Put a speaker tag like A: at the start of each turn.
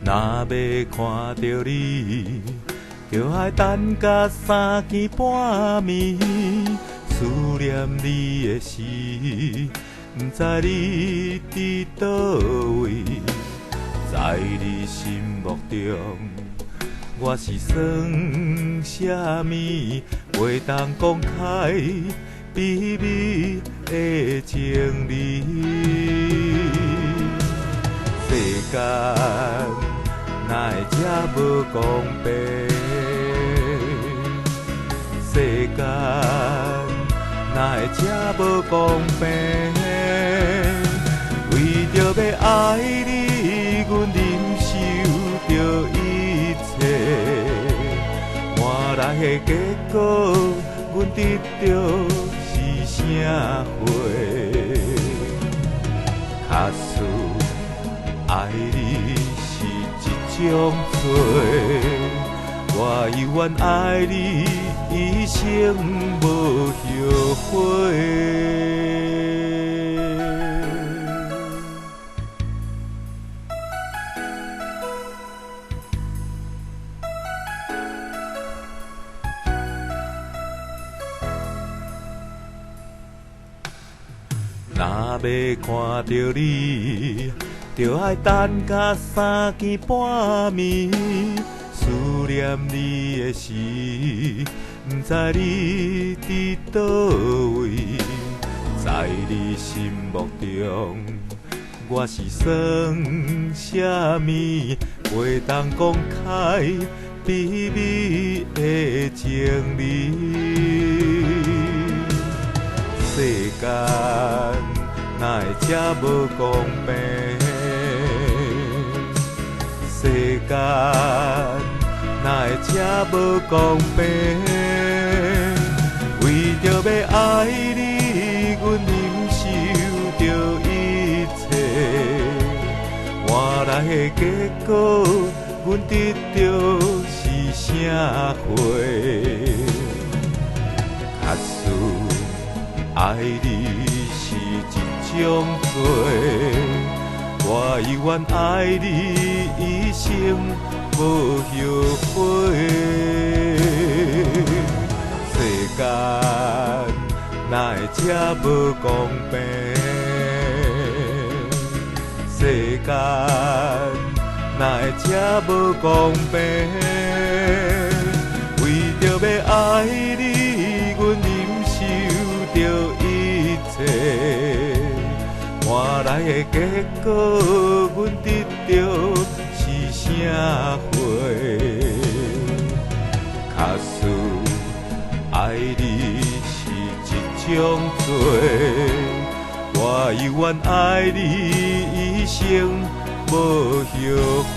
A: 若欲看著你，就愛等甲三更半暝。思念你的時，毋知你佇佗位，在你心目中，我是算啥物？袂當公開秘密的情理。世間哪會這無公平？世間哪會這無公平？為著欲愛你，阮忍受著一切，換來的結果，阮得著是啥貨？假使愛你是一種罪，我猶原愛你，一生無後悔。若欲看著你，就愛等甲三更半暝。思念你的時，毋知你佇佗位，在你心目中，我是算啥物？袂當公開秘密的情理。世間哪會這無公平？世間哪會這無公平？為著欲愛你，阮忍受著一切，換來的結果，阮得著是啥貨？假使愛你是一種罪，我猶原愛你，一生無後悔。世間哪會這無公平？世間哪會這無公平？為著欲愛你，阮忍受著一切，換來的結果，阮得著是啥貨？假使愛你是一種罪，我猶原愛你，一生無後悔。